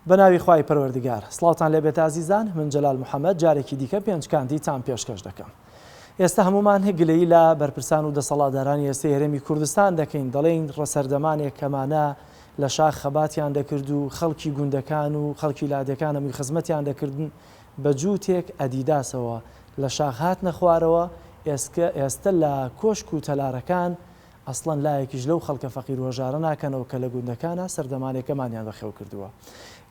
بەناوی خوای پەروەردگار. سڵاوتان لێبێت ئازیزان، من جەلال محەمەد جارێکی دیکە پێنجکاندیتان پێشکەش دەکەم. ئێستا هەموومان گلەیی لە بەرپرسان و دەسەڵاتدارانی ئێستەی هەرێمی کوردستان دەکەین، دەڵێین ڕەسەردەمانێک ئەمانە لە شاخ خەباتیان دەکرد و خەڵکی گوندەکان و خەڵکی لادێکان هەمووی خزمەتیان دەکردن بە جووتێک ئەدیداسەوە لە شاخ هاتنە خوارەوە، ئێسکە ئێستە لە کۆشک و تەلارەکان ئەسڵەن لایەکیش لەو خەڵکە فەقیر و هەژارە ناکەنەوە کە لە گوندەکانا سەردەمانێکەمانیان بەخێو کردووە.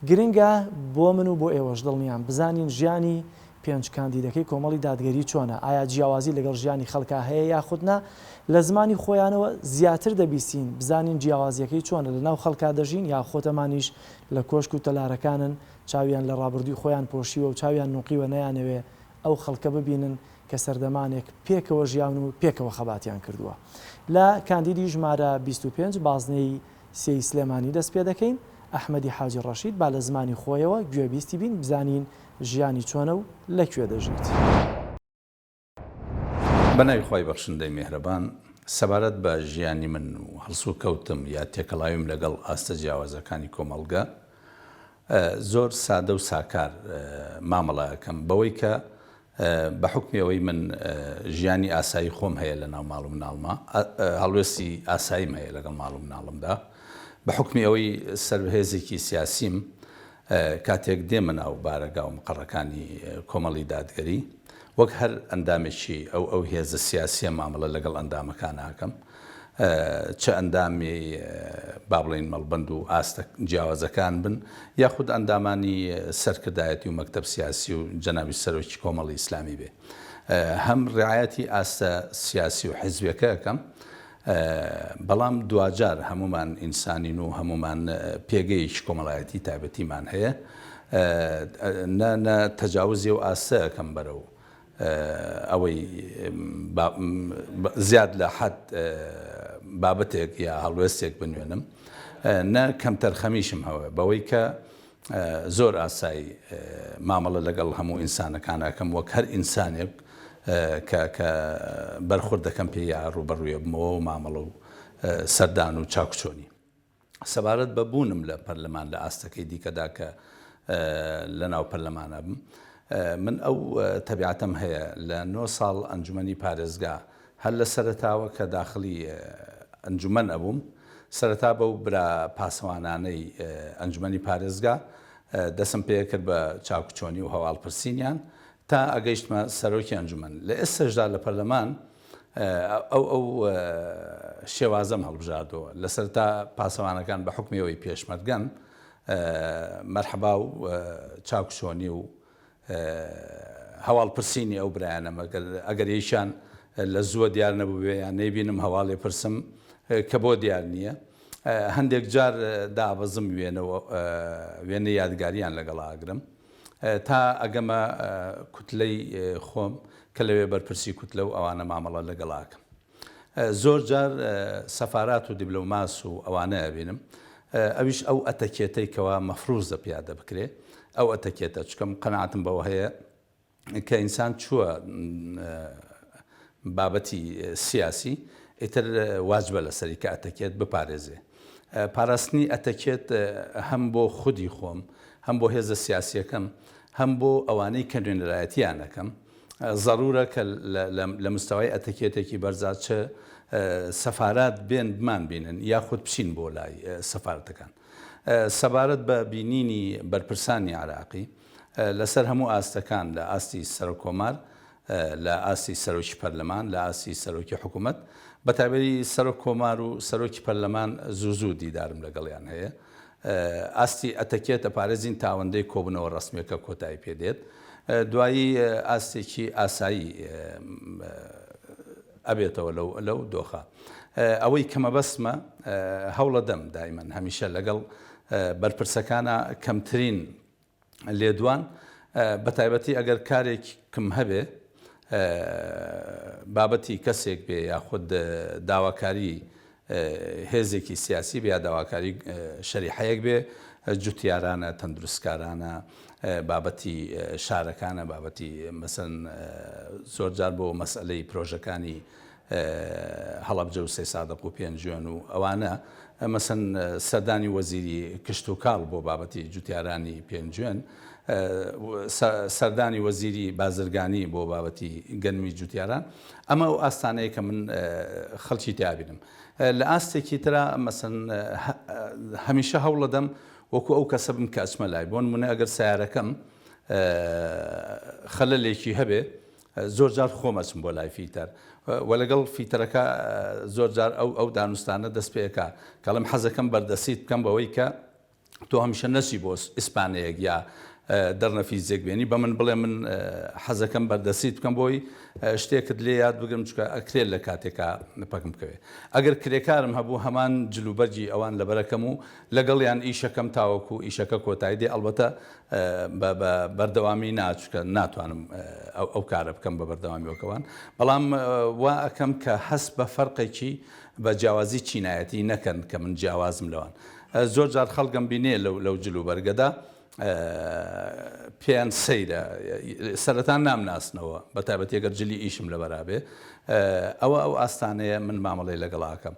گرنگە بۆ من و بۆ ئێوەش دڵنیام بزانین ژیانی پێنج کاندیدەکەی کۆمەڵی دادگەری چۆنە، ئایا جیاوازی لەگەڵ ژیانی خەڵکا هەیە یاخود نا؟ لە زمانی خۆیانەوە زیاتر دەبیستین بزانین جیاوازیەکەی چۆنە لەناو خەڵکا دەژین یاخۆد ئەمانیش لە کۆشک و تەلارەکانن چاویان لە ڕابردووی خۆیان پۆشیوە و چاویان نوقیوە نەیانەوێ ئەو خەڵکە ببینن کە سەردەمانێک پێکەوە ژیاون و پێکەوە خەباتیان کردووە. لە کاندیدی ژمارە 25 بازنەی سێی سلێمانی دەست پێدەکەین، ئەحمەدی حاجی ڕەشید با لە زمانی خۆیەوە گوێبیستی بین بزانین ژیانی چۆنە و لە کوێ دەژیت. بە ناوی خوای بەخشندەی مێهرەبان، سەبارەت بە ژیانی من و هەڵسوکەوتم یا تێکەڵاویم لەگەڵ ئاستە جیاوازەکانی کۆمەڵگە، زۆر سادە و ساکار مامەڵە ئەکەم بەوەی کە بە حوکمی ئەوەی من ژیانی ئاسایی خۆم هەیە لە ناو ماڵ و مناڵما، هەڵوێستی ئاساییم هەیە لەگەڵ ماڵ و مناڵمدا، بە حوکمی ئەوەی سەر هێزێکی سیاسیم، کاتێک دێمە ناو بارەگا و مقەڕەکانی کۆمەڵی دادگەری، وەک هەر ئەندامێکی ئەو ئەو هێزە سیاسییە مامەڵە لەگەڵ ئەندامەکان ئەکەم، چ ئەندامی با بڵێین مەڵبەند و ئاستە جیاوازەکان بن یاخود ئەندامانی سەرکردایەتی و مەکتەب سیاسی و جەنابی سەرۆکی کۆمەڵی ئیسلامی بێ هەم ڕعایەتی ئاستە سیاسی و حزبیەکە ئەکەم بەڵام دواجار هەمومان ئینسانین و هەمومان پێگەیەکی کۆمەڵایەتی تایبەتیمان هەیە نە نە تەجاوزی و ئاستە ئەکەم بەرەو ئەوەی زیاد لە حەد بابەتێک یا هەڵوێستێک بنوێنم نە کەمتەرخەمیشم هەوە بەوەی کە زۆر ئاسایی مامەڵە لەگەڵ هەموو ئینسانەکان ئەکەم وەک هەر ئینسانێک کە کە بەرخورد دەکەم پێ یا ڕووبەڕوویە بمەوە و مامەڵە و سەردان و چاکوچۆنی. سەبارەت بە بوونم لە پەرلەمان لە ئاستەکەی دیکەدا کە لە ناو پەرلەمانە بم من ئەو تەبیعەتەم هەیە لە نۆ ساڵ ئەنجومەنی پارێزگا هەر لە سەرەتاوە کە داخلی ئەنجومەن ئەبووم سەرەتا بەو برا پاسەوانانەی ئەنجومەنی پارێزگا دەسم پێکرد بە چاکوچۆنی و هەواڵ پرسینیان تا ئەگەیشتمە سەرۆکی ئەنجومەن لە ئێستەشدا لە پەرلەمان ئەو ئەو شێوازەم هەڵبژاردەوە لە سەرتا پاسەوانەکان بە حوکمی ئەوەی پێشمەرگەن مەرحەبا و چاکچۆنی و هەواڵ پرسینی ئەو برایانەم ئەگەر یەکیان لە زووە دیار نەبووبێ یان نەیبینم هەواڵێ پرسم کە بۆ دیار نییە هەندێک جار دابەزم وێنە وێنە یادگاریان لەگەڵ ئاگرم تا ئەگەمە کوتلەی خۆم کە لەوێ بەرپرسی کوتلە و ئەوانە مامەڵە لەگەڵا ئەکەم. زۆر جار سەفارات و دیبلۆماس و ئەوانە ئەبینم ئەویش ئەو ئەتەکێتەی کەوا مەفروزە پیادە بکرێ ئەو ئەتەکێتە چونکە من قەناعەتم بەوە هەیە کە ئینسان چووە بابەتی سیاسی ئیتر واجبە لەسەری کە ئەتەکێت بپارێزێ. پاراستنی ئەتەکێت هەم بۆ خودی خۆم، هەم بۆ هێزە سیاسییەکەم، هەم بۆ ئەوانەی کە نوێنەرایەتییان ئەکەم، زەروورە کە لە مستەوای ئەتەکێتێکی بەرزا چ سەفارات بێن بمانبینن یاخود بچین بۆ لای سەفارەتەکان. سەبارەت بە بینینی بەرپرسانی عێراقی لەسەر هەموو ئاستەکان لە ئاستی سەرۆککۆمار، لە ئاستی سەرۆکی پەرلەمان، لە ئاستی سەرۆکی حکوومەت، بەتایبەتی سەرۆک کۆمار و سەرۆکی پەرلەمان زوو زوو دیدارم لەگەڵیان هەیە. ئاستی ئەتەکێت ئەپارێزین تا ئەوەندەی کۆبوونەوە ڕەسمییەکە کۆتایی پێ دێت. دوایی ئاستێکی ئاسایی ئەبێتەوە لەو لەو دۆخە. ئەوەی کە مەبەستمە هەوڵەدەم دایمەن هەمیشە لەگەڵ بەرپرسەکانا کەمترین لێدوان بەتایبەتی ئەگەر کارێکم هەبێ بابەتی کەسێک بێ یاخود داواکاری هێزێکی سیاسی بێ یا داواکاری شەریحەیەک بێ جوتیارانە تەندروستکارانە بابەتی شارەکانە بابەتی مەسەن زۆرجار بۆ مەسئلەی پرۆژەکانی. هەڵەبجە و سەیسادق و پێنجوێن و ئەوانە، مەسەن سەردانی وەزیری کشتوکاڵ بۆ بابەتی جوتیارانی پێنجوێن، سەردانی وەزیری بازرگانی بۆ بابەتی گەنمی جوتیاران، ئەمە ئەو ئاستانەیە کە من خەڵکی تیا بینم. لە ئاستێکی ترا مەسەن هەمیشە هەوڵەدەم وەکو ئەو کەسە بم کە ئەچمە لای، بۆ نمونە ئەگەر سەیارەکەم خەلەلێکی هەبێ زۆر جار خۆم ئەچم بۆ لای فیتەر و لەگەڵ فیتەرەکە زۆر جار ئەو ئەو دانوستانە دەست پێ ئەکا کە ئەڵێم حەزەکەم بەردەسیت بکەم بەوەی کە تۆ هەمیشە نەچی بۆ ئیسپانەیەک یا دەرنەفیزێک بێنی بە من بڵێ من حەزەکەم بەردەسیت بکەم بۆی شتێکت لێ یاد بگرم چکە ئەکرێت لە کاتێکا پەکم بکەوێت ئەگەر کرێکارم هەبوو هەمان جلوبەرگی ئەوان لەبەرەکەم و لەگەڵیان ئیشەکەم تاوەکو ئیشەکە کۆتایی دێ ئەڵبەتە بە بە بەردەوامی نا چونکە ناتوانم ئەو ئەو کارە بکەم بە بەردەوامی وەک ئەوان بەڵام وا ئەکەم کە هەست بە فەرقێکی بە جیاوازی چینایەتی نەکەن کە من جیاوازم لەوان زۆر جار خەڵکم بینێ لەو لەو جل و بەرگەدا پێیان سەیرە سەرەتا نامناسنەوە بە تایبەتی گەر جلی ئیشم لەبەرا بێ ئەوە ئەو ئاستانەیە من مامەڵەی لەگەڵاکەم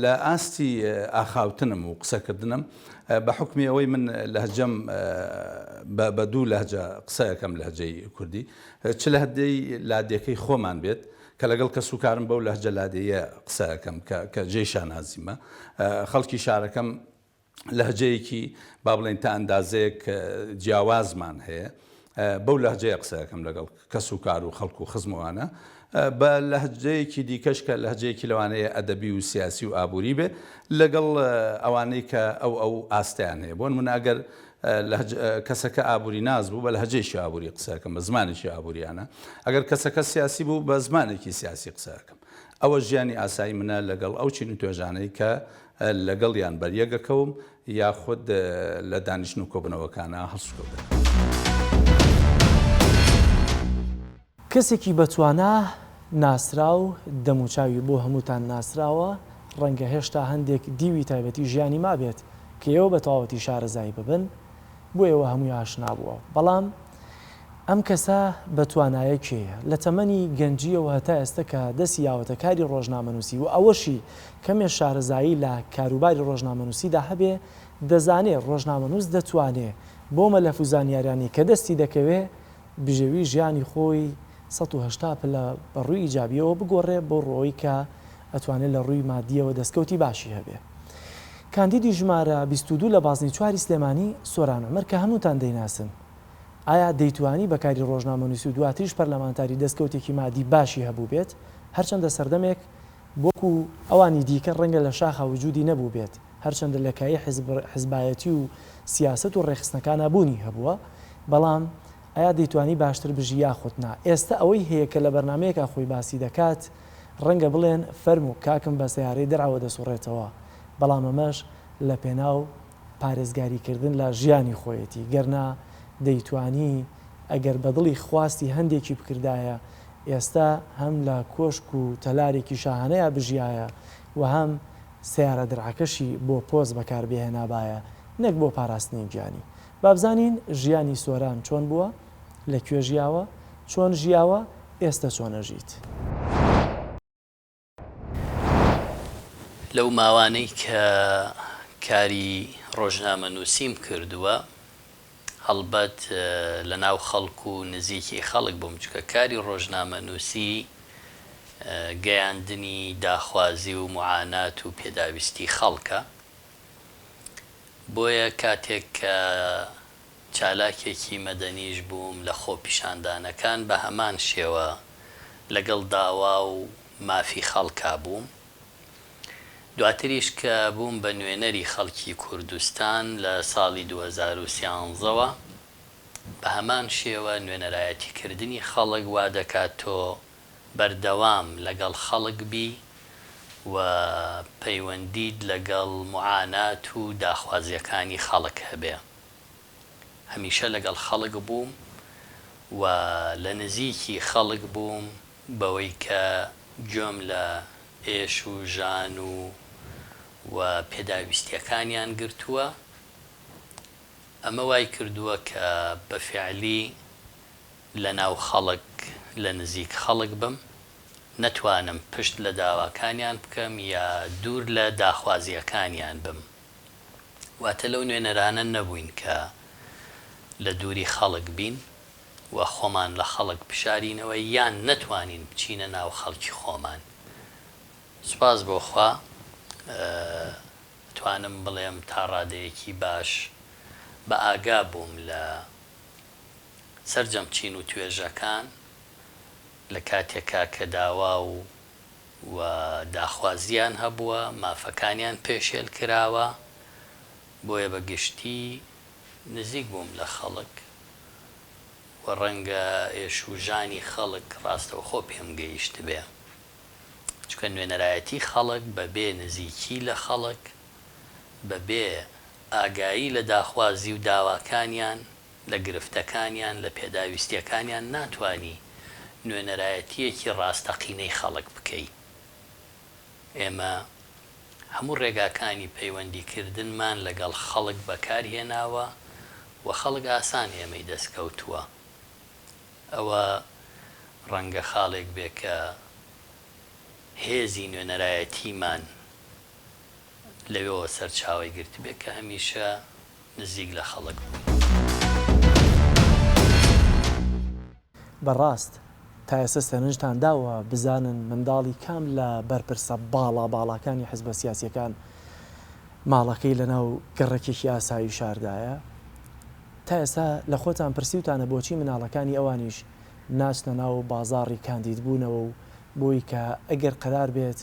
لە ئاستی ئاخاوتنم و قسەکردنم بە حوکمی ئەوەی من لەهجەم بە بە دوو لەهجە قسە ئەکەم لەهجەی کوردی چ لەهجەی لادێکەی خۆمان بێت کە لەگەڵ کەسوکارم بەو لەهجە لادێیە قسە ئەکەم کە کە جێی شانازیمە خەڵکی شارەکەم لەهجەیەکی با بڵێین تا ئەندازەیەک جیاوازمان هەیە بەو لەهجەیە قسە ئەکەم لەگەڵ کەس و کار و خەڵک و خزم و ئەوانە، بە لەهجەیەکی دیکەش کە لەهجەیەکی لەوانەیە ئەدەبی و سیاسی و ئابووری بێ لەگەڵ ئەوانەی کە ئەو ئەو ئاستەیان هەیە. بۆ نموونە ئەگەر کەسەکە ئابووریناس بوو بە لەهجەیەکی ئابووری قسە ئەکەم، بە زمانێکی ئابووریانە. ئەگەر کەسەکە سیاسی بوو بە زمانێکی سیاسی قسە ئەکەم. ئەوە ژیانی ئاسایی منە لەگەڵ ئەو چین و توێژانەی کە لەگەڵیان بەریەک ئەکەوم یاخود لە دانیشتن و کۆبوونەوەکانا هەڵسوکەوت دەکەم. کەسێکی بەتوانا، ناسراو، دەموچاوی بۆ هەمووتان ناسراوە، ڕەنگە هێشتا هەندێک دیوی تایبەتی ژیانی مابێت کە ئێوە بە تەواوەتی شارەزای ببن، بۆ ئێوە هەمووی ئاشنا بووە، بەڵام ئەم کەسە بەتوانایە کێیە؟ لە تەمەنی گەنجییەوە هەتا ئێستە کە دەستی یاوەتە کاری ڕۆژنامەنووسی و ئەوەشی کەمێ شارەزایی لە کاروباری ڕۆژنامەنووسیدا هەبێ، دەزانێ ڕۆژنامەنووس دەتوانێ بۆ مەلەف و زانیاریانەی کە دەستی دەکەوێ، بژێوی ژیانی خۆی 180 پلە بە ڕووی ئیجابییەوە بگۆڕێ بۆ ڕووەوەی کە ئەتوانێ لە ڕووی مادییەوە دەستکەوتی باشی هەبێ. کاندیدی ژمارە 22 لە بازنەی چواری سلێمانی، سۆران عومەر کە هەمووتان دەیناسن، ئایا دەیتوانی بە کاری ڕۆژنامەنووسی و دواتریش پەرلەمانتاری دەستکەوتێکی مادی باشی هەبووبێت؟ هەرچەندە سەردەمێک وەکو ئەوانی دیکە ڕەنگە لە شاخا وجودی نەبووبێت، هەرچەندە لە کایەی حزب حزبایەتی و سیاسەت و ڕێکخستنەکانا بوونی هەبووە، بەڵام ئایا دەیتوانی باشتر بژی یاخود نا؟ ئێستە ئەوەی هەیە کە لە بەرنامەیەکا خۆی باسی دەکات، ڕەنگە بڵێن فەرموو کاکم بە سەیارەی دەرعەوە دەسوڕێتەوە، بەڵام ئەمەش لە پێناو پارێزگاری کردن لە ژیانی خۆیەتی، گەرنا دەیتوانی ئەگەر بە دڵی خواستی هەندێکی بکردایە ئێستا هەم لە کۆشک و تەلارێکی شاهانەیا بژیایە و هەم سەیارە درعەکەشی بۆ پۆز بەکار بهێنابایە نەک بۆ پاراستنی گیانی. با بزانین ژیانی سۆران چۆن بووە، لە کوێ ژیاوە، چۆن ژیاوە، ئێستە چۆن ئەژیت؟ لەو ماوانەی کە کاری ڕۆژنامەنووسیم کردووە، هەڵبەت لە ناو خەڵک و نزیکی خەڵک بووم، چونکە کاری ڕۆژنامەنووسی گەیاندنی داخوازی و موعانات و پێداویستی خەڵکە، بۆیە کاتێک کە چالاکێکی مەدەنیش بووم لە خۆپیشاندانەکان بە هەمان شێوە لەگەڵ داوا و مافی خەڵکا بووم. دواتریش کە بووم بە نوێنەری خەڵکی کوردستان لە ساڵی 2013 وە بە هەمان شێوە نوێنەرایەتی کردنی خەڵک وا دەکات تۆ بەردەوام لەگەڵ خەڵک بی و پەیوەندیت لەگەڵ موعانات و داخوازیەکانی خەڵک هەبێ. هەمیشە لەگەڵ خەڵک بووم و لە نزیکی خەڵک بووم بەوەی کە گوێم لە ئێش و ژان و و پێداویستیەکانیان گرتووە. ئەمە وای کردووە کە بە فیعلی لە ناو خەڵک لە نزیک خەڵک بم. نەتوانم پشت لە داواکانیان بکەم یا دوور لە داخوازییەکانیان بم. واتە لەو نوێنەرانە نەبووین کە لە دووری خەڵک بین و خۆمان لە خەڵک بشارینەوە یان نەتوانین بچینە ناو خەڵکی خۆمان. سوپاس بۆ خوا ئەتوانم بڵێم تا ڕادەیەکی باش بە ئاگا بووم لە سەرجەم چین و توێژەکان لە کاتێکا کە داوا و و داخوازییان هەبووە، مافەکانیان پێشێل کراوە، بۆیە بە گشتی نزیک بووم لە خەڵک و ڕەنگە ئێش و ژانی خەڵک ڕاستەوخۆ پێم گەیشتبێ. چونکە نوێنەرایەتی خەڵک بە بێ نزیکی لە خەڵک، بە بێ ئاگایی لە داخوازی و داواکانیان، لە گرفتەکانیان، لە پێداویستییەکانیان ناتوانی نوێنەرایەتییەکی ڕاستەقینەی خەڵک بکەی. ئێمە هەموو ڕێگاکانی پەیوەندیکردنمان لەگەڵ خەڵک بەکار هێناوە و خەڵک ئاسان ئێمەی دەست کەوتووە. ئەوە ڕەنگە خاڵێک بێ کە هێزی نوێنەرایەتیمان لەوێوە سەرچاوەی گرتبێ کە هەمیشە نزیک لە خەڵک بووین. بە ڕاست تا ئێستا سەرنجتان داوە بزانن منداڵی کام لە بەرپرسە باڵا باڵاکانی حزبە سیاسیەکان ماڵەکەی لە ناو گەڕەکێکی ئاسایی شاردایە؟ تا ئێستا لە خۆتان پرسیوتانە بۆچی مناڵەکانی ئەوانیش ناچنە ناو بازاڕی کاندیدبوونەوە و بۆی کە ئەگەر قەرار بێت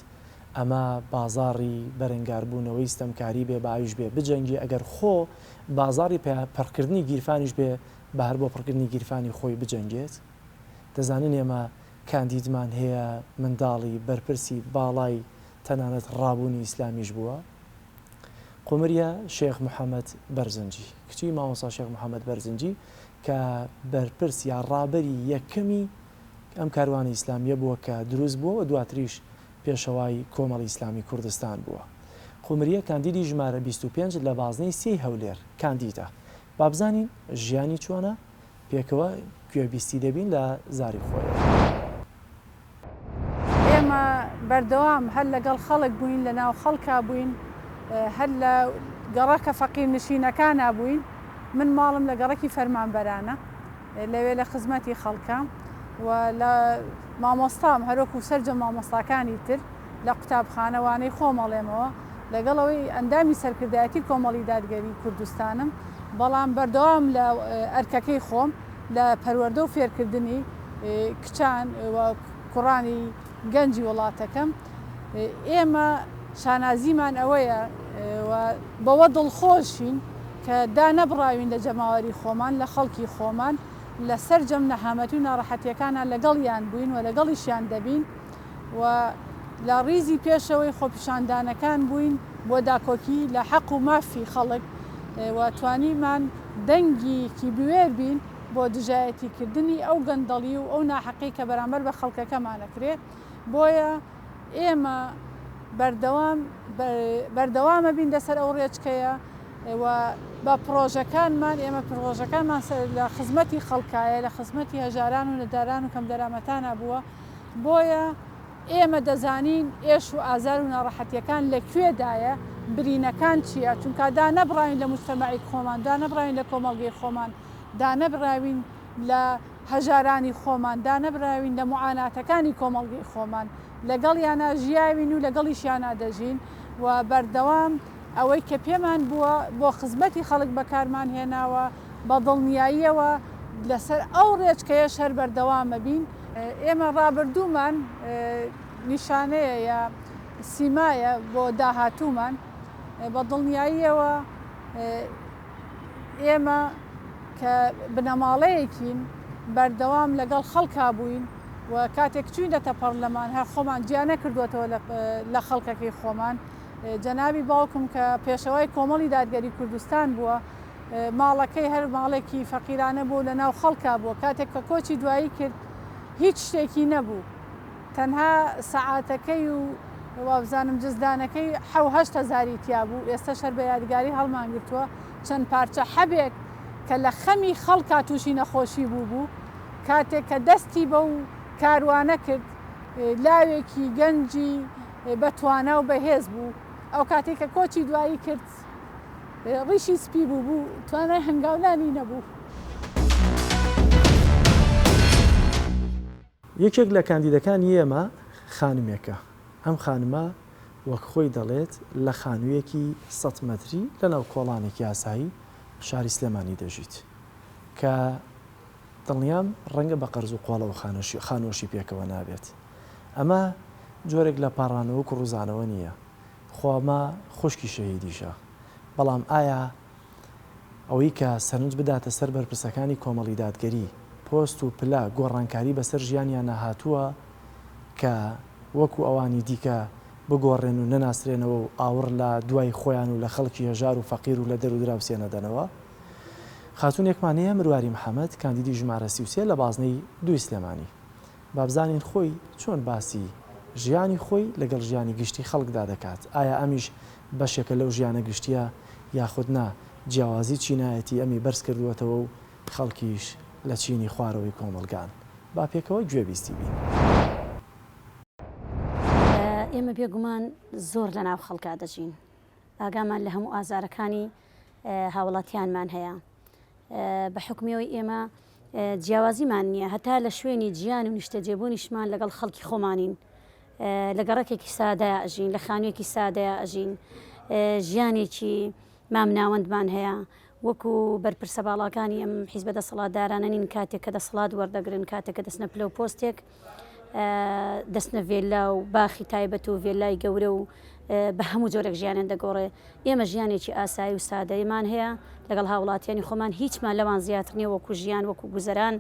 ئەمە بازاڕی بەرەنگاربوونەوەی ستەمکاری بێ با ئەویش بێ بجەنگێ ئەگەر خۆ بازاڕی پڕکردنی گیرفانیش بێ با هەر بۆ پڕکردنی گیرفانی خۆی بجەنگێت؟ دەزانن ئێمە کاندیدمان هەیە منداڵی بەرپرسی باڵای تەنانەت ڕابوونی ئیسلامیش بووە؟ قومریە شێخ محەمەد بەرزنجی، کچی مامۆستا شێخ محەمەد بەرزنجی کە بەرپرس یا ڕابەری یەکەمی ئەم کاروانە ئیسلامییە بووە کە دروست بووە و دواتریش پێشەوای کۆمەڵی ئیسلامی کوردستان بووە. قومریە کاندیدی ژمارە 25 لە بازنەی سێی هەولێر کاندیدە. با بزانین ژیانی چۆنە؟ پێکەوە گوێبیستی دەبین لە زاری خۆیەوە. ئێمە بەردەوام هەر لەگەڵ خەڵک بووین، لە ناو خەڵکا بووین، هەر لە گەڕەکە فەقیرنشینەکانا بووین. من ماڵم لە گەڕەکی فەرمانبەرانە، لەوێ لە خزمەتی خەڵکام و لە مامۆستام هەروەکو سەرجەم مامۆستاکانی تر لە قوتابخانە وانەی خۆم ئەڵێمەوە. لەگەڵ ئەوەی ئەندامی سەرکردایەتی کۆمەڵی دادگەری کوردستانم، بەڵام بەردەوام لە ئەرکەکەی خۆم لە پەروەردە و فێرکردنی کچان و کوڕانی گەنجی وڵاتەکەم. ئێمە شانازیمان ئەوەیە و بەوە دڵخۆشین کە دانەبڕاوین لە جەماوەری خۆمان، لە خەڵکی خۆمان، لە سەرجەم نەهامەتی و ناڕەحەتییەکانا لەگەڵیان بووین و لەگەڵیشیان دەبین و لە ڕیزی پێشەوەی خۆپیشاندانەکان بووین بۆ داکۆکی لە حەق و مافی خەڵک و توانیمان دەنگێکی بوێر بین بۆ دژایەتی کردنی ئەو گەندەڵی و ئەو ناحەقی کە بەرامبەر بە خەڵکەکەمان ئەکرێ بۆیە ئێمە بەردەوام بەردەوامە بین لەسەر ئەو ڕێچکەیە و بە پڕۆژەکانمان ئێمە پڕۆژەکانمان لە خزمەتی خەڵکایە لە خزمەتی هەژاران و نەداران و کەمدەرامەتانە بووە بۆیە ئێمە دەزانین ئێش و ئازار و ناڕەحەتیەکان لە کوێدایە، برینەکان چیە، چونکا دانەبڕاوین لە موجتەمەعی خۆمان، دانەبڕاوین لە کۆمەڵگەی خۆمان، دانەبراوین لە هەژارانی خۆمان، دانەبراوین لە موعاناتەکانی کۆمەڵگەی خۆمان، لەگەڵیانا ژیاوین و لەگەڵیشیانا دەژین و بەردەوام ئەوەی کە پێمان بووە بۆ خزمەتی خەڵک بەکارمان هێناوە، بە دڵنیاییەوە لەسەر ئەو ڕێچکەیەش هەر بەردەوامەبین. ئێمە ڕابردوومان نیشانەیە یا سیمایە بۆ داهاتوومان، بە دڵنیاییەوە ئێمە کە بنەماڵەیەکین بەردەوام لەگەڵ خەڵکا بووین و کاتێک چووینەتە پەڕلەمان هەر خۆمان جیا نەکردووەتەوە لە خەڵکەکەی خۆمان. جەنابی باوکم کە پێشەوای کۆمەڵی دادگەری کوردستان بووە، ماڵەکەی هەر ماڵێکی فەقیرانە بوو و لە ناو خەڵکا بووە، کاتێک کە کۆچی دوایی کرد هیچ شتێکی نەبوو، تەنها سەعاتەکەی و وابزانم جزدانەکەی حەو 8000ی تیا بوو، ئێستەش هەر بە یادگاری هەڵمانگرتووە، چەند پارچە حەبێک کە لە خەمی خەڵکا تووشی نەخۆشی بووبوو، کاتێک کە دەستی بەو کاروانە کرد. لاوێکی گەنجی بەتوانا و بەهێز بوو. ئەو کاتەی کە کۆچی دوایی کرد ڕیشی سپی بوو بوو توانای هەنگاونانی نەبوو. یەکێک لە کاندیدەکانی ئێمە خانمێکە، ئەم خانمە وەک خۆی دەڵێت لە خانوویەکی سەت مەتری لەناو کۆڵانێکی ئاسایی شاری سلێمانی دەژیت کە دڵنیام ڕەنگە بە قەرز و قۆڵەوە خانووەشی پێکەوە نابێت. ئەمە جۆرێک لە پاڕانەوە و کوڕوزانەوە نییە، خۆ ئەمە خوشکی شەهیدیشە، بەڵام ئایا ئەوەی کە سەرنج بداتە سەر بەرپرسەکانی کۆمەڵی دادگەری، پۆست و پلە گۆڕانکاری بەسەر ژیانیانا هاتووە کە وەکو ئەوانی دیکە بگۆڕێن و نەناسرێنەوە و ئاوڕ لە دوای خۆیان و لە خەڵکی هەژار و فەقیر و لە دەر و دراوسێ نەدەنەوە؟ خاتوونێکمان هەیە مرواری محەمەد، کاندیدی ژمارە 33 لە بازنەی دووی سلێمانی. با بزانین خۆی چۆن باسی ژیانی خۆی لەگەڵ ژیانی گشتی خەڵکدا دەکات، ئایا ئەمیش بەشێکە لەو ژیانە گشتییە یاخود نا جیاوازی چینایەتی ئەمی بەرز کردووەتەوە و خەڵکیش لە چینی خوارەوەی کۆمەڵگان. با پێکەوە گوێبیستی بین. ئێمە بێگومان زۆر لەناو خەڵکا دەژین، ئاگامان لە هەموو ئازارەکانی هاوڵاتیانمان هەیە. بە حوکمی ئەوەی ئێمە جیاوازیمان نییە هەتا لە شوێنی جیان و نیشتەجێبوونیشمان لەگەڵ خەڵکی خۆمانین لە گەڕەکێکی سادەیا ئەژین لە خانوویەکی سادەیا ئەژین ژیانێکی مامناوەندمان هەیە وەکو بەرپرسە باڵاکانی ئەم حیزبە دەسەڵاتدارانە نین کاتێک کە دەسەڵات وەردەگرن کاتێک کە دەچنە پلە و پۆستێک دەچنە ڤێلا و باخی تایبەت و ڤێلای گەورە و بە هەموو جۆرێک ژیانیان دەگۆڕێ ئێمە ژیانێکی ئاسایی و سادەیمان هەیە لەگەڵ هاوڵاتیانی خۆمان هیچمان لەوان زیاتر نییە وەکو ژیان وەکو گوزەران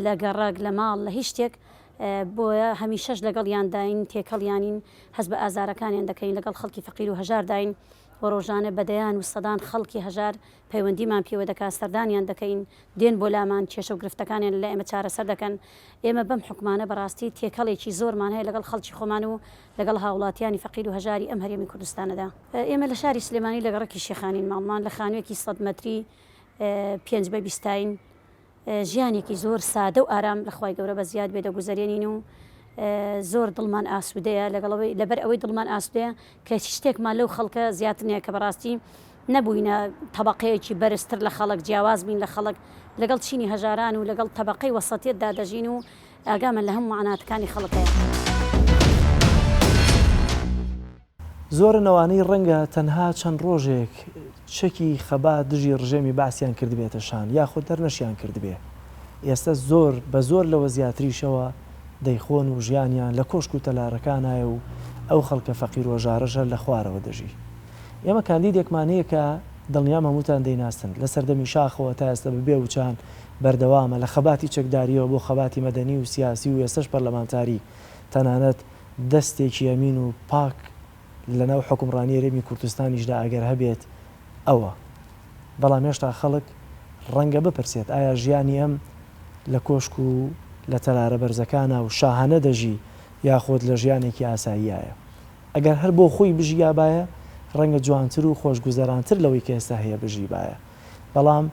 لە گەڕەک لە ماڵ لە هیچ شتێک بۆیە هەمیشەش لەگەڵیانداین تێکەڵیانین هەست بە ئازارەکانیان دەکەین لەگەڵ خەڵکی فەقیر و هەژارداین و ڕۆژانە بە دەیان و سەدان خەڵکی هەژار پەیوەندیمان پێوە دەکات، سەردانیان دەکەین، دێن بۆ لامان، کێشە و گرفتەکانیان لەلای ئێمە چارەسەر دەکەن. ئێمە بەم حوکمانە بەڕاستی تێکەڵێکی زۆرمان هەیە لەگەڵ خەڵکی خۆمان و لەگەڵ هاوڵاتیانی فەقیر و هەژاری ئەم هەرێمی کوردستانەدا. ئێمە لە شاری سلێمانی لە گەڕەکی شێخانین ماڵمان لە خانوویەکی سەد مەتری پێنج بە بیستاین. ژیانێکی زۆر سادە و ئارام لە خوای گەورە بە زیاد بێ دەگوزەرێنین و زۆر دڵمان ئاسوودەیە لەگەڵ ئەوەی لەبەر ئەوەی دڵمان ئاسوودەیە کە هیچ شتێکمان لەو خەڵکە زیاتر نییە کە بەڕاستی نەبووینە تەبەقەیەکی بەرزتر لە خەڵک جیاواز بین لە خەڵک لەگەڵ چینی هەژاران و لەگەڵ تەبەقەی وەسەتیەتدا دەژین و ئاگامان لە هەموو مەعناتەکانی خەڵک هەیە. زۆرن ئەوانەی ڕەنگە تەنها چەند ڕۆژێک چەکی خەبات دژی ڕژێمی بەعسیان کردبێتە شان یاخود هەر نەشیان کردبێ ئێستا زۆر بە زۆر لەوە زیاتریشەوە دەیخۆن و ژیانیان لە کۆشک و تەلارەکانایە و ئەو خەڵکە فەقیر و هەژارەش هەر لە خوارەوە دەژی. ئێمە کاندیدێکمان هەیە کە دڵنیام هەمووتان دەیناسن، لە سەردەمی شاخەوە تا ئێستا بە بێ وچان بەردەوامە لە خەباتی چەکدارییەوە بۆ خەباتی مەدەنی و سیاسی و ئێستەش پەرلەمانتاری تەنانەت دەستێکی ئەمین و پاک لەناو حوکمڕانی هەرێمی کوردستانیشدا ئەگەر هەبێت ئەوە. بەڵام هێشتا خەڵک ڕەنگە بپرسێت ئایا ژیانی ئەم لە کۆشک و لە تەلارە بەرزەکانا و شاهانە دەژی یاخود لە ژیانێکی ئاساییایە؟ ئەگەر هەر بۆ خۆی بژیابایە ڕەنگە جوانتر و خۆشگوزەرانتر لەوەی کە ئێستا هەیە بژیبایە. بەڵام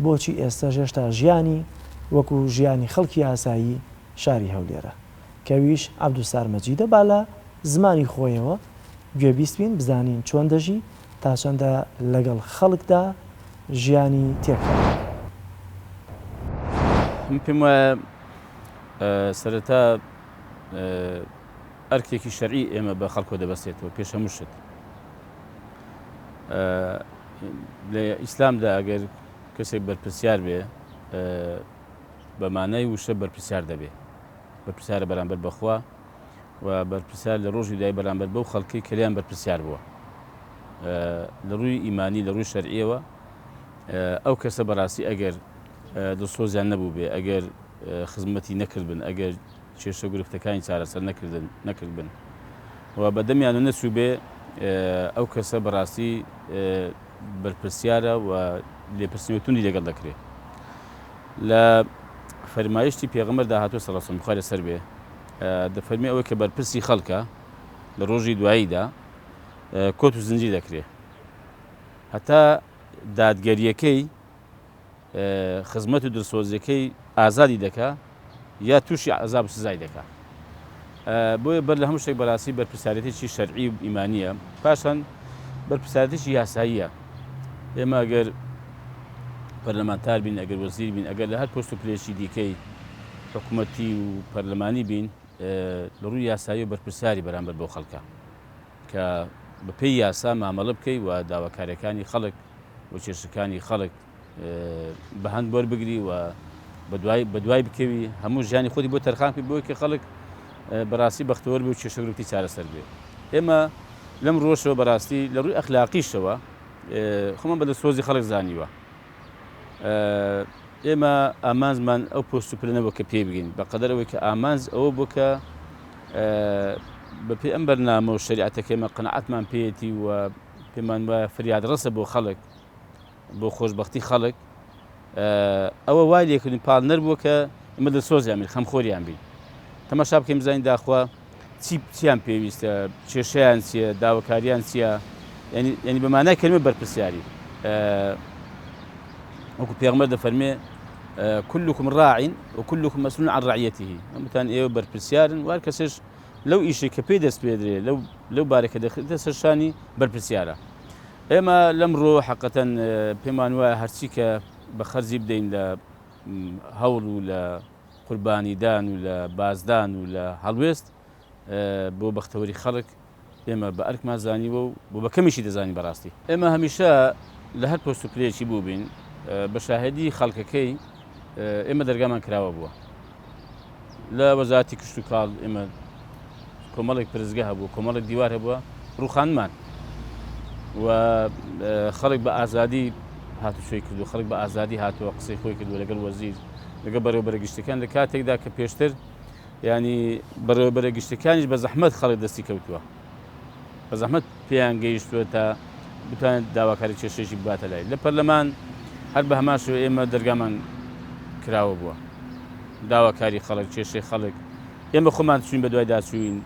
بۆچی ئێستەش هێشتا ژیانی وەکو ژیانی خەڵکی ئاسایی شاری هەولێرە؟ کە ئەویش عەبدولستار مەجیدە با لە زمانی خۆیەوە گوێبیست بین بزانین چۆن دەژی تا چەندە لەگەڵ خەڵکدا ژیانی تێکەڵە. من پێم وایە سەرەتا ئەرکێکی شەرعی ئێمە بە خەڵکۆ دەبەستێتەوە پێش هەموو شت لە ئیسلامدا ئەگەر کەسێک بەرپرسیار بێ بە مانای وشە بەرپرسیار دەبێ بەرپرسیارە بەرامبەر بەخوا و بەرپرسیار لە ڕۆژی دوای بەرامبەر بەو خەڵکەی کە لێیان بەرپرسیار بووە لە ڕووی ئیمانی لە ڕووی شەرعیەوە ئەو کەسە بەڕاستی ئەگەر دڵسۆزیان نەبوو بێ ئەگەر خزمەتی نەکردبن ئەگەر کێشە گرفتەکانی چارەسەر نەکردن نەکردبن و بەدەمیان و نەچوو بێ ئەو کەسە بەڕاستی بەرپرسیارە و لێپرسینەوەی توندی لەگەڵ دەکرێت. لە فەرمایشتی پێغەمبەردا هاتووە صلی اللە علیه لەسەر بێ دەفەرمێ ئەوەی کە بەرپرسی خەڵکە لە ڕۆژی دواییدا کۆت و زنجیر دەکرێ هەتا دادگەریەکەی خزمەت و دڵسۆزیەکەی ئازادی دەکا یا تووشی عذاب و سزای دەکا. بۆیە بەر لە هەموو شتێک بەڕاستی بەرپرسیارێتێکی شەرعی و ئیمانییە، پاشان بەرپرسیارێتێکی یاساییە. ئێمە ئەگەر پەرلەمانتار بین، ئەگەر وەزیر بین، ئەگەر لە هەر پۆست و پلەیەکی دیکەی حکومەتی و پەرلەمانی بین، لە ڕووی یاسایی و بەرپرسیاری بەرامبەر بەو خەڵکە کە بەپێی یاسا مامەڵە بکەی و داواکاریەکانی خەڵک و کێشەکانی خەڵک بە هەند وەربگری و بەدوای بکەوی هەموو ژیانی خۆتی بۆ تەرخان بکەی بۆی کە خەڵک بەڕاستی بەختەوەر بێ و کێشە گرفتی چارەسەر بێ. ئێمە لەم ڕۆشەوە بەڕاستی لە ڕووی ئەخلاقیشەوە خۆمان بە دڵسۆزی خەڵک زانیوە. ئێمە ئامانجمان ئەو پۆست و پلە نەبوو کە پێی بگەین، بەقەدەر ئەوەی کە ئامانج ئەوە بوو کە بەپێی ئەم بەرنامە و شەریعەتەکە ئێمە قەناعەتمان پێیەتی و پێمان وایە فریادڕەسە بۆ خەڵک، بۆ خۆشبەختی خەڵک، ئەوە وای لێکردین پاڵنەر بووە کە ئێمە دڵسۆزیان بین، خەمخۆریان بین. تەماشا بکەین بزانین داخوا چی چیان پێویستە، کێشەیان چییە، داواکاریان چییە، یعنی بە مانای کەلمە بەرپرسیاری. وەکو پێغەمبەر دەفەرمێ كلكم راع وكلكم مسؤول عن رعيته، هەمووتان ئێوە بەرپرسیارن و هەر کەسێش لەو ئیشەی کە پێی دەست پێدرێ لەو لەو بارێکە دەخرێتە سەر شانی بەرپرسیارە. ئێمە لەم ڕووەوە حەقەتەن پێمان وایە هەرچی کە بە خەرجی بدەین لە هەوڵ و لە قوربانیدان و لە بازدان و لە هەڵوێست بۆ بەختەوەری خەڵک ئێمە بە ئەرکمان زانیوە و بۆ بە کەمیشی دەزانین بەڕاستی. ئێمە هەمیشە لە هەر پۆست و پلەیەکی بووبین بە شاهێدی خەڵکەکەی ئێمە دەرگامان کراوە بووە. لە وەزارەتی کشتوکاڵ ئێمە کۆمەڵێک پرسگە هەبوو، کۆمەڵێک دیوار هەبووە ڕووخاندمان و خەڵک بە ئازادی هاتوچۆی کردو خەڵک بە ئازادی هاتووە قسەی خۆی کردووە لەگەڵ وەزیر لەگەڵ بەڕێوەبەرە گشتەکان لە کاتێکدا کە پێشتر ینی بەڕێوەبەرە گشتەکانیش بە زەحمەت خەڵک دەستی کەوتووە بە زەحمەت پێیان گەیشتووە تا بتوانێت داواکاری کێشەیەکی بباتە لای. لە پەرلەمان هەر بە هەمان شێوە ئێمە دەرگامان کراوە بووە. داواکاری خەڵک، کێشەی خەڵک، ئێمە خۆمان چووین بەدوایدا چووین،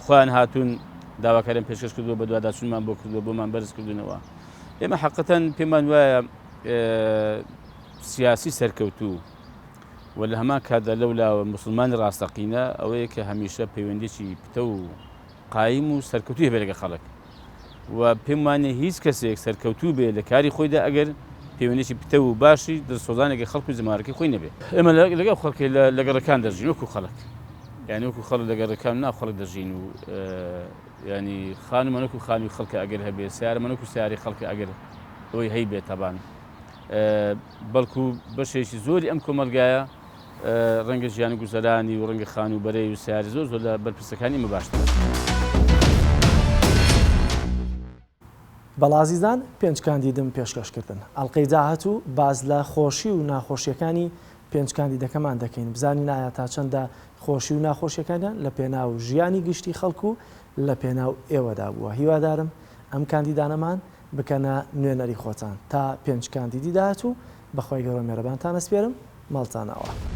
خۆیان هاتوون داواکاریان پێشکەش کردووە، بەدواداچوونمان بۆ کردووە، بۆمان بەرز کردوونەوە. ئێمە حەقەتەن پێمان وایە سیاسی سەرکەوتوو و لە هەمان کاتدا لەولاوە موسڵمانی ڕاستەقینە ئەوەیە کە هەمیشە پەیوەندیی پتەو و قایم و سەرکەوتووی هەبێت لەگەڵ خەڵک و پێم وانیە هیچ کەسێک سەرکەوتوو بێ لە کاری خۆیدا ئەگەر پەیوەندیی پتەو و باشی دڵسۆزانێکی خەڵک و جەماوەرەکەی خۆی نەبێ. ئێمە لەگەڵ خەڵکی لە گەڕەکان دەژین وەکو خەڵک یانی وەکو خەڵک لە گەڕەکان ناو خەڵک دەژین و ینی خانوومان وەکو خانووی خەڵکە ئەگەر هەبێ سیارەمان وەکو سیاری خەڵکە ئەگەر ئەوەی هەیبێ تەبان بەڵکو بەشێکی زۆری ئەم کۆمەڵگایە ڕەنگە ژیان و گوزەرانی و ڕەنگە خانووبەرەی و سەیارەی زۆر زۆر لە بەرپرسەکانی ئێمە باشترە. بەڵێ ئازیزان پێنج کاندیدم پێشکەش کردن ئەڵقەی داهاتوو باس لە خۆشی و ناخۆشیەکانی پێنج کاندیدەکەمان دەکەین بزانین ئایا تا چەندە خۆشی و ناخۆشیەکانیان لە پێناو ژیانی گشتی خەڵک و لە پێناو ئێوەدا بووە هیوادارم ئەم کاندیدانەمان بکەنە نوێنەری خۆتان تا پێنج کاندیدی داهاتوو بەخوای گەورە مێرەبانتان ئەسپێرم ماڵتان ئاوا.